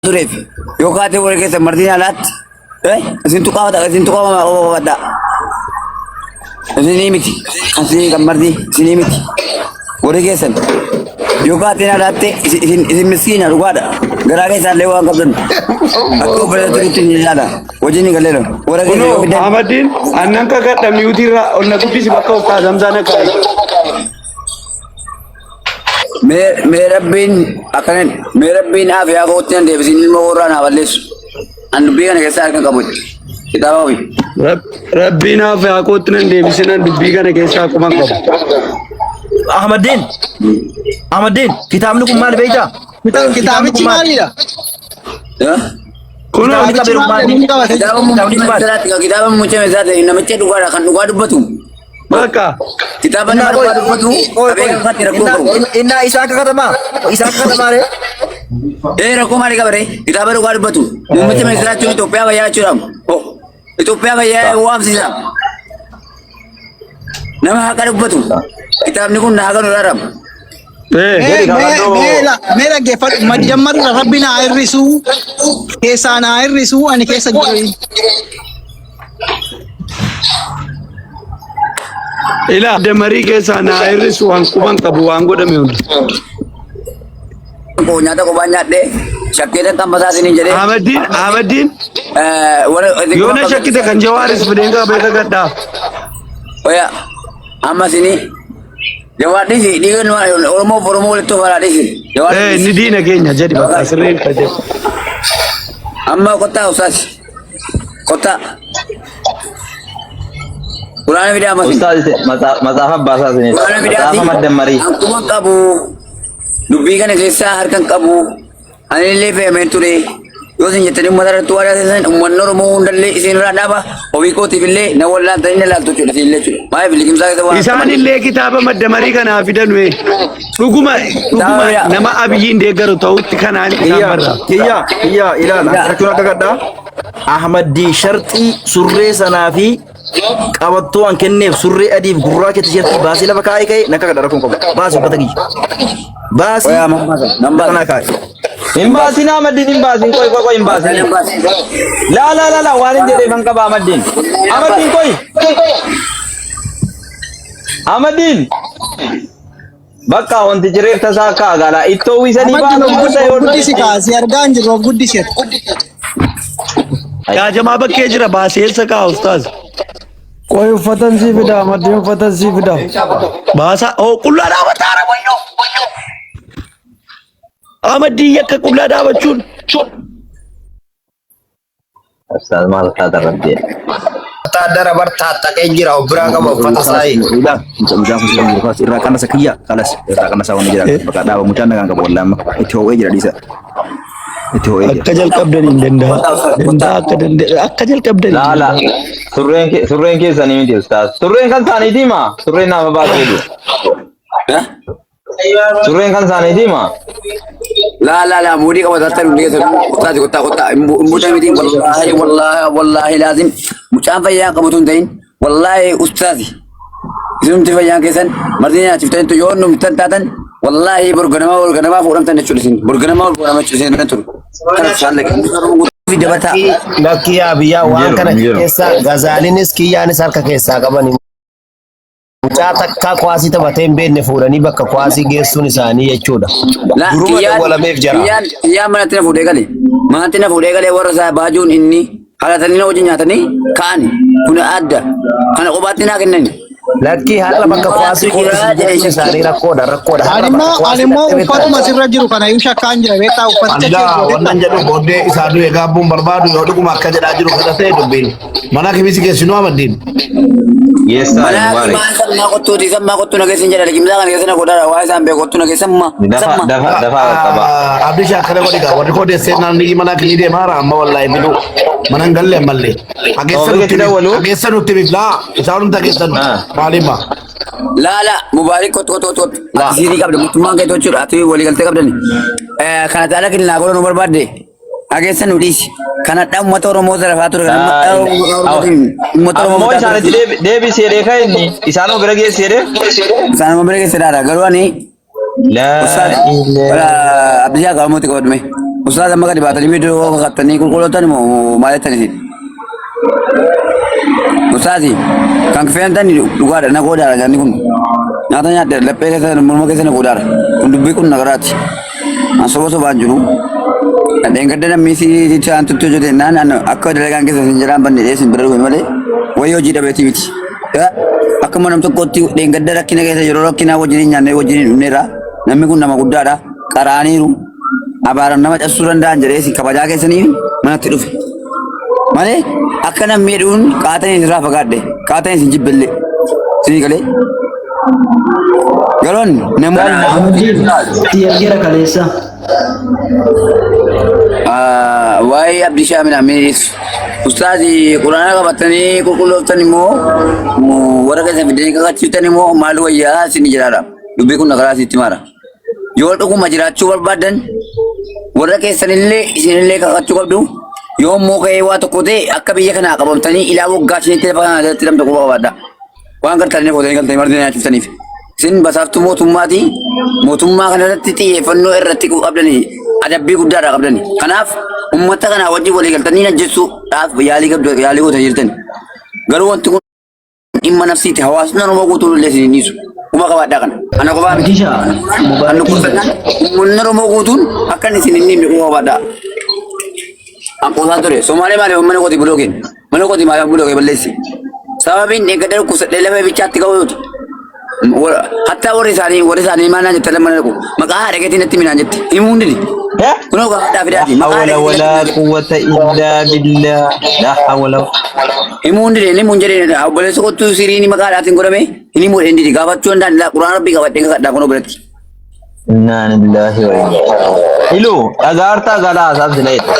Tureef yoo kaatee warra keessa martiin alaatti isin tuqaa isin tuqaa qabadhaa. Isinii miti kan isinii kan marti isinii miti warri keessan yoo kaateen alaatte isin isin miskiina dhugaadha garaa keessaan illee waan qabdan akka obboleessa turutti hin ilaala wajjin hin galleera warra keessan yoo Kunoo fidan Ahmadiin annan kakadha miyuutirraa ol na guddisi bakka ustaaz Hamzaa na kaa'i. Mee mee rabbiin akkana mee rabbiin aafiyaa kootti nan deebisin ilma warraa naa balleessu. An dubbii kana keessaa harka hin qabu. Kitaaba ofii. Rabbiin aafiyaa kootti nan deebisin an dubbii kana keessaa quban qabu. Ahmadiin Ahmadiin kitaabni kun maal beektaa? Kitaabni kun Kitaabichi maal? maalidha? Kunoo Kitaabni Kitaabichi qabeeru maal maal? inni qabate? Kitaaba muummicha ministeeraati kitaaba muummicha ministeeraati namicha dhugaadha kan dhugaa dubbatu. Bakka. Kitaaba nama Innaa qoy dhugaa dubbatu qoy qoy qabee kakatti rakkoo innaa qabu. innaa isaa kakatamaa isaa kakatamaa ree? Ee rakkoo maalii qaba ree? Kitaaba dhugaa dubbatu. Muummicha ministeeraa jechuun Itoophiyaa fayyaa jechuudha. Oh, Itoophiyaa fayyaa waamsisa. Nama haqa dubbatu. Kitaabni kun haqa nu rarama. Ee. Mee Jedhi mee kakadhoo. mee la mee dhaggeeffadhu majammarra rabbi naa hir'isuu keessaa naa hir'isuu ani keessa jiru. Ilaa damarii keessaa naa hir'isu waan quban qabu waan godhame hunda. Koo nyaata kophaa nyaadhee shakkeetan kan masaa isiniin jedhee. Ahmadiin Ahmadiin Warra yoo na shakkite kan Jawaaris fideen qabee kakadhaa. Oya amma isinii Jawaar dhiisi dhiiga Oromoof Oromoo walitti ofaadhaa dhiisi. Jawaar Ee dhiisi. inni diina keenya jedhi bakka sirriin ka jedhu. Amma kottaa ustaas. Kottaa. Quraana fidaa ammas. Ustaaz matsaafa baasaa isiniif. Quraana fidaati. Matsaafa madda marii. Akkuma qabu dubbii kana keessaa harka hin qabu. Ani illee fe'ameen ture. Yoo isin jettanii uummata irratti waa taasisan uummanni Oromoo hundallee isin irraa dhaaba. Ofii kootiif illee na wallaaltanii na laaltu jechuudha isin illee jechuudha. Maaliif liqimsaa keessa waan Isaan illee kitaaba madda marii kanaa fidan wee. Dhuguma dhuguma nama Abiyyiin deeggaru ta'utti kanaan isaan Kiyya barraa. kiyya kiyya ilaala jechuun akka gadhaa Ahmadiin sharxii surree sanaa fi qabattoo an kenneef surree adiif gurraacha tisheertii baasii lafa kaa'ee ka'e nakka gadhaa rakkoon qabu baasii uffata kiyya baasii Oyaa nan baasa nan lafa baasa. naa kaa'e. Hin baasin Ahmadiin hin baasin qoy qoy qoy hin baasin. Nan baasa. Laa laa laa laa waan hin jedheef hin qaba Ahmadiin. Ahmadiin qoy. Ahmadiin. Bakka wanti jireef tasaa akka agaalaa ittoo uwwisanii Ahmad baanu of booda yoo guddisi kaa si argaa hin jirru of guddisi ati. Yaa jamaa bakkee jira baasee eessa kaa ustaaz. Qoy uffatan sii fida Ahmadiin uffatan sii fida. Baasa oo qullaa dhaabataa ara wayyoo. Ahmadii yakka qullaa dhaabachuun. Ustaaz maal taata rabbi. Wataadara bar taaxaqee jira of biraa qaba uffata isaa. Ilaa mucaan kun sirrii jiru irraa qannasa kiyya kalas irraa qannasa waan jira bakka dhaaba mucaan nagaan qabu wallaan itti ho'ee jira dhiisa itti ho'ee jira. Akka jalqabdan hin danda'a. Danda'a akka danda'a akka jalqabdan hin Laa laa danda'a. surreen surreen keessanii miti ustaaz. Surreen kan isaaniitii maa? Surreen naaf baasee jedhu. Surreen kan isaaniitii maa? Laa laa laa muudii qaba taatan hundi keessa ustaazi kottaa kottaa hin buuta miti wallaahi wallaahi wallaahi laazim mucaan fayyaa qabutu hin ta'in wallaahi ustaazi isinumti fayyaan keessan marti nyaachiftanitu yoo numtan taatan wallaahi borganamaa borganamaa fuudhamtan jechuudha isin borganamaa borganamaa jechuudha isin bira turu kana saalle fi dabataa Lakkii yaa biyyaa Hin waan jiru kana hin jiru. keessa gazaalinis kiyyaanis harka keessaa qabani. Mucaa takkaa kuwaasii taphatee hin beekne fuudhanii bakka kuwaasii geessuun isaanii jechuudha. La Duruma kiyyaan dawwalameef jara. kiyyaan kiyyaan manatti na fuudhee gale. Manatti na fuudhee galee warra isaa baajuun inni halatanii na wajjin nyaatanii ka'ani. Kun adda. Kana kophaatti naa kennani. Lakkii har'a bakka kuwaasii Kophaatu jira geessuun jedhee isaanii rakkoodha rakkoodha. Har'a Ani bakka immoo ani kuwaasii immoo dhaqxee uffatuma beektaa? sirra jiru kana iyyuu shakkaan jira beektaa uffaticha Ani kee gaa gooteetta. wannan jedhu booddee isaa du'e gaabbuun barbaadu yoo dhuguma akka jedhaa jiru kana ta'e dubbiin. Mana kibisi geessinuu amaddiin. Geessaa Mana Mubaarak. kimaan sammaa kottuuti sammaa kottuu na geessin jedha liqimsaa kana keessa na godhaadha waa isaan beeku kottuu na geessan ma Dafa samma. dafa dafa qaqqaba. Abdisha akkana godhi gaa warri koo deessee naan ni mana kini deemaa ra amma wallaahi bilu mana hin galle ammallee. Hageessa Toofiq nutti itti himi dawwalu. hageessa nutti himi laa isaan hunda geessanu Ah. maalima. Laa laa mubaarik kottu kottu kottu kottu. Ati siirii qabda mootummaan kee tochuudha ati waliigaltee qabdani. Kana caala killaa godhuu nu barbaadde. Dhageessa nu dhiisi. Kana dha uummata Oromoo zarafaa ture. Kana uummata Oromoo Ammoo bitaa isaanitti ture. deebisi jedhee kan inni isaanuma bira geessi jedhee. Isaanuma bira geesse dhaadha. Garuu ani Laa ustaaz ilaaha. Abdiyyaa Gamooti qabadme. Ustaaz amma gadi baatanii viidiyoo kakkattanii qulqulloottan moo maal jettan isin? Ustaazi kan fe'antan dhugaadha na goodaadha nyaanni kun. Nyaata nyaadhe laphee keessa morma keessa na goodaadha. Kun dubbii kun nagaraati. An soba sobaan jiru. Dheengadda namni si isaan tutti hojjete naan an akka dalagaan keessa sin jiraan banne dheessin bira dhufe malee wayii hojii dhabeetii miti. Akkuma nam tokkotti dheengadda rakkina keessa yeroo rakkinaa wajjin hin nyaanne wajjin hin dhumneerra. Namni kun nama guddaadha. Qaraaniiru. Abaaran nama cabsuu danda'an jedhee isin kabajaa keessanii manatti dhufe. Malee akka namni hedduun qaatanii isin irraa fagaadhe qaatanii isin jibbellee. Isinii galee. Garoon namoonni Si ergeera kaleessa. Waa'ee Abdii Shaaminaa miidhis. Ustaazi quraana qabatanii qulqullooftan immoo warra keessa fidanii kakachiiftan immoo maal wayyaa isin jiraadha. Dubbii kun nagaraa sitti mara. Yoo dhuguma jiraachuu barbaaddan warra keessanillee isinillee kakachuu qabdu. Yoo immoo ka'ee waa tokko ta'e akka biyya kanaa qabamtanii ilaa waggaa shanitti lafa kana jalatti hidhamtu quba qabaadha. Waan gartanii fuutanii galtanii marti nyaachiftaniif. Isin basaaftuu mootummaati. Mootummaa kanarratti xiyyeeffannoo irratti qabdanii adabbii guddaadha qabdani. Kanaaf uummata kanaa wajjin walii galtanii ajjeessuudhaaf yaalii qabdu yaalii gootanii jirtani. Garuu wanti kun dhimma nafsiiti. Hawaasni Oromoo guutuun illee isin hin dhiisu. Quba qabaadhaa kana. Ana qofaa miti. Abdisha Kan mubaarak dhukkubsannaan uummanni Oromoo guutuun akka inni isin hin dhiifne quba qabaadhaa. An qoosaa ture. Somaalee maaliif mana kooti bulookin? Mana kooti maaliif bulookee balleessi? Sababiin dheengadda dhukkubsadhee lafa bichaatti qabuuti. Hattaa warri isaanii maal naan jette mana dhaqu. Maqaa haadha keetii natti minaan jette. Himuu hundi. Kunoo gaafadhaa La fidaati. Maqaa haadha hawla keetii wala natti quwwata illa billah. La hawla. Himuu hundi inni mun jedhee obboleessa kottuu siriin maqaa haadhaatiin godhame inni muu dheenditi gaafachuu danda'an laa quraan rabbii qabadhee kakadhaa kunoo biratti. Inna lillahi wa inna Ilu dhagaartaa galaa haasaan sila jedhe.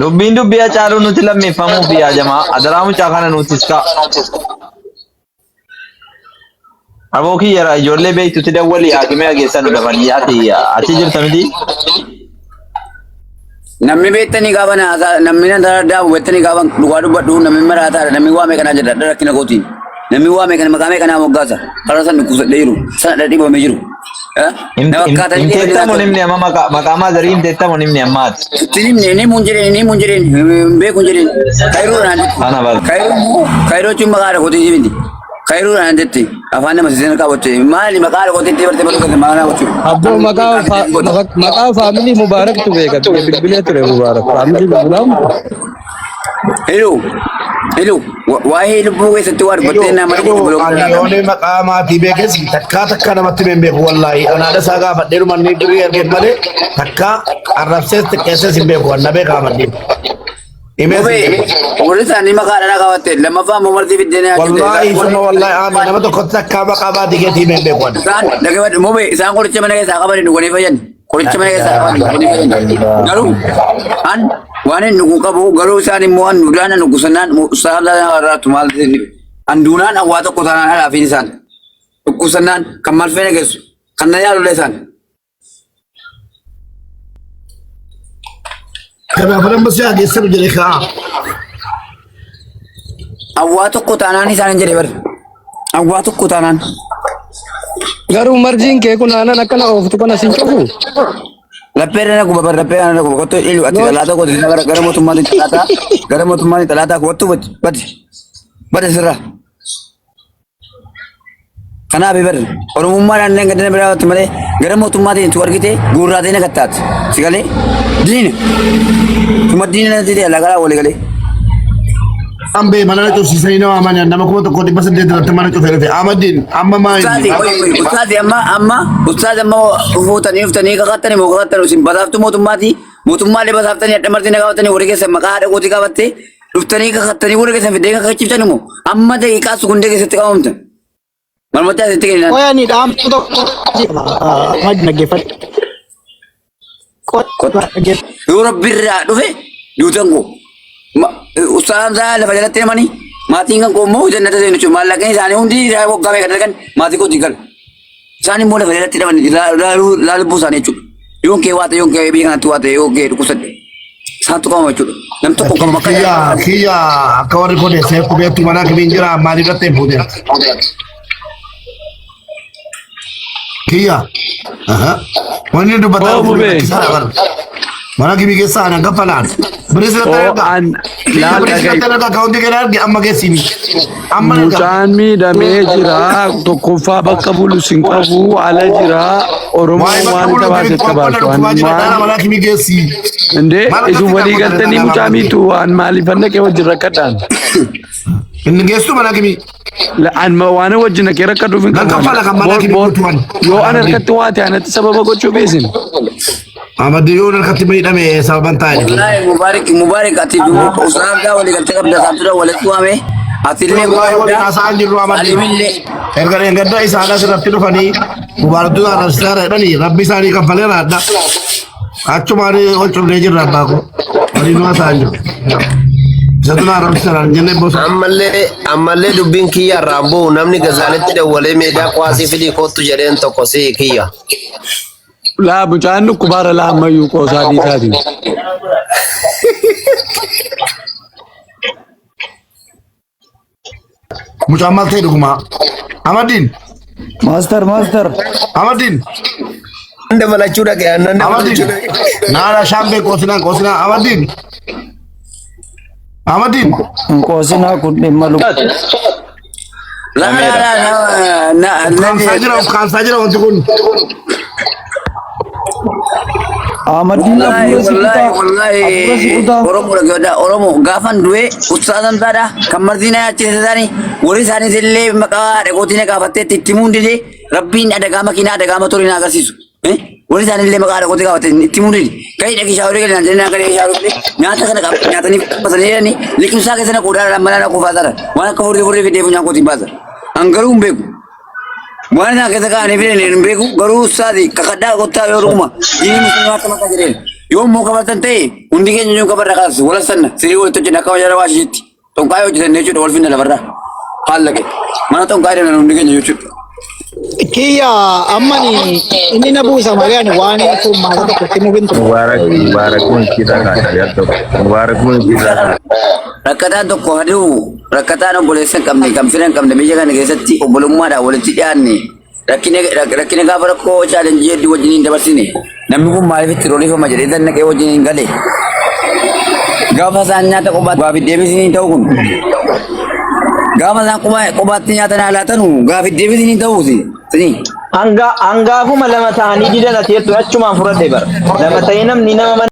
Dubbiin dubbii Hacaaluu nuti lammeeffamuuf yaa jamaa adaraa mucaa kana nutis ka'a. Aboo kiyyara ijoollee beektutti dawwalii haakimee hageessan nu dafanii ati achi jirta miti. Namni beektanii gaafa na haasaa namni na daamu beektanii gaafa dhugaa dubbadhu namni maraataadha namni waamee kanaa jedha dhadha rakkina kootiin. Namni waamee kana maqaa mee kanaa moggaasa karaa san dhukkubsadhee jiru sana dhadhibamee jiru. Na fakkaatanii deemanii Himteettamu nimni amma maqaa maqaa maazarii himteettamu nimni ammaati. Itti himne ni mun jedheen ni mun jedheen hin beeku hin jedheen kayroo naan jetti. Kana bara. Kayroo immoo kayroo jechuun maqaa haadha kootii miti. Kayroo naan jetti afaan nama siseen qabatte maali maqaa haadha kootii bartee bartee bartee maqaa gochuu. Abboo maqaa maqaa faamilii Mubaaraktu beeka bilbilee ture Mubaarak faamilii bilbilamu. Hello hello waa'ee lubbuu keessatti waa dubbattee nama Hello, tokko ani yoonee maqaa maatii beekes takkaa takkaa namatti hin beeku wallaahi. Anaadha isaa gaafadhee dhuma inni durii ergeef malee takkaa arrabsees xiqqeessees hin beeku anna beekaa maddiin. Himees hin Mubee beeku. warri isaanii maqaa dhala qabatte lammaffaa immoo martii fiddee nyaachifte. Wallaahi suma wallaahi aami nama tokkotti takkaa maqaa maatii keetii himee hin beeku ani. Isaan dhaggeeffadhu mubee isaan qoricha mana keessaa qaban dhuganii fayyan. Qoricha mana keessaa qaban dhuganii fayyan. Garuu an waan hin dhuguu qabu garuu isaan immoo an duudhaan an dhukkubsannaan isaan irraattu maal an duunaan an waa tokko taanaan alaafiin isaan dhukkubsannaan kan maal feena geessu kan na yaalullee isaan. Kanaaf nama si hageessanu jedhe ka'a. Awwaa tokko taanaan isaan hin jedhe bar. Awwaa tokko taanaan. Garuu marjiin kee kun aanan akkana ooftu kana sin cufu. Laphee irra na guba bar laphee irra na guba kottu ilu ati xalaataa kottu gara gara mootummaatiin xalaataa gara mootummaatiin xalaataa kottu badi badi badi sirra. Kanaaf bar Oromummaadhaan illee gadina biraa waatti malee gara mootummaatiin tu argite guurraatee na gattaati. Si galee diina. Tuma diina natti ta'e alagaa walii galee. Ambee mana na cufsiisanii nama amane nama 1800 irratti mana cufee dhufe. Ahmadiin amma maa Ustaazi, ustaazi amma amma ustaazi amma fuutanii dhuftanii kakattanii moo kakattanii isin basaaftuu mootummaati. Mootummaalee basaaftanii adda marti na qabatanii warri keessan maqaa haadha kootii qabattee dhuftanii kakattanii warri keessan fiddee kakachiiftanii moo amma daqiiqaa sukundee keessatti qabamtan. Marmatti asitti kennan. Qoy ani dhaamsa tokko Ahmad dhaggeeffadhu. Qoy dhaggeeffadhu. Yoo rabbi irraa dhufe duutan koo. Ustaazaan isaa lafa jalatti himanii maatiin kan koo immoo jannata seenu jechuudha. Maallaqni isaanii hundi waggaa meeqa dalagan maatii kootiin galu. Isaan immoo lafa jalatti hidhaman laalubbuu isaanii jechuudha. Yoon kee waa ta'e yoon kee biyya kanatti waa ta'e yoon kee dhukkubsadhe. Isaantu qabama jechuudha. Nam tokko qabama akka Kiyya kiyya akka warri kun seef beektu mana kimiin jira maaliif irratti hin fuuteen? Kiyya. Wanni dubbataa Oo, jiru Mubee. rakkisaadha bara. Mana kimi keessaa anan kaffalaan. Birrii sirratti Oo erga. an laal Birrii dhaga'i. sirratti erga akkaawuntii kee erge amma geessini. Amma erga. Mucaan miidhamee jira. Tokkoffaa bakka bulus hin qabu. Ala jira. Oromoon Waa'ee bakka waan buluu isa baase kimi itti qoqqoodha baasu. dhukkubaa An jira. Dhaala maal mana kimi geessi. indee Maal isin akkatti walii gaafata galtanii dhaala mucaa mana miitu waan maaliifan dhaqee wajjin rakkadhaan. Inni geessu mana kimi. An waan wajjin dhaqee rakkadhuuf hin Nan qabu. kaffala kan mana kimi guutuwan. Yoo an harkatti waa ta'e anatti sababa gochuu beesin. Amaddi yoo harkatti miidhame sababan taa'e. Wallahi Mubarak Mubarak ati usaafdaa walii galtee qabda saamtuudha walitti waame ati illee Wallahi waliin haasa'aa jirru Amaddi. Alimillee Erga dheengadda isaan asirratti dhufanii mubaaraktuu arrabsisaa jedhanii rabbi isaanii kaffaleera adda. Achumaan ol cufnee jirra abbaa koo. Waliin haasa'aa jiru. Isatu na arrabsisaa hin jennee bosa. Ammallee ammallee dubbiin kiyya irraan bu'u namni gazaanitti dawwalee meedaa kuwaasii fidii kottu jedheen tokko si kiyya. Laa mucaan dhukkubaara laa ammayyuu qoosaa dhiisaatiin. Mucaan maal ta'e dhugumaa? Amadiin. Master, master. Amadiin. Dabalachuu dhaqe aannan Amadiin. dabalachuu dhaqe. Naara shaambee qoosinaa qoosinaa Amadiin. Amadiin. Hin qoosinaa kun dhimma lubbuu. La la la la Ukkaamsaa jira ukkaamsaa jira wanti kun. Ahmadiin Wallahi hafuura si wallahi kutaa. wallahi Hafuura si kutaa. Oromoo dhaggeeffadhaa Oromoo gaafan du'e ustaazan taadha kan martiin achiisa isaanii warri isaaniis illee maqaa haadha kootiin na gaafatteetti itti himuun dide rabbiin adagaa makiinaa adagaa motorii na agarsiisu. Warri isaanii illee maqaa haadha kootii gaafatte itti himuun dide gadi dhaqii shaaworii gadi naan jedhanii naan gadi shaaworii gadi nyaata kana qab nyaatanii qabatanii jedhanii liqimsaa keessa na qodaa manaa na kuufaa taara waan akka furrii furrii fidee funyaan kootiin baasa. An garuu hin beeku. Waan isaan keessa kaa'anii fidan hin beeku garuu ustaazi kakadhaa kottaa yoo dhuguma diinii musliimaa akka makaa jedheen yoo immoo kabartan ta'e hundi keenya iyyuu kabarra kaasu wal sanna sirii walitti hojjenna akka wajjira waashiitti xonqaa hojjetan jechuudha wal finna lafarraa haallaqe mana xonqaa deemnan hundi keenya jechuudha. Kiyya ammani inni na buusa malee ani waan furmaata tokkotti muuf hin ture. Mubarak Mubarak mulkii irraa kaasa Mubarak mulkii irraa kaasa. Rakkataan tokko haduu rakkataan obboleessa hin qabne kan fira hin qabne biyya kana keessatti obbolummaadhaan walitti dhiyaanne rakkina rakkina gaafa rakkoo chaalenjii hedduu wajjin hin dabarsine namni kun maaliif itti roolifama jedhee dannaqee wajjin hin gale. Gaafa isaan nyaata kophaa gaafi deebisni hin ta'u kun. Gaafa isaan kophaatti nyaata naa laatanu gaafi deebisni hin ta'u si. Hanga hangaafuma lama ta'anii didan ati jettu achumaan fudhadhe bara. Lama ta'ee namni nama mana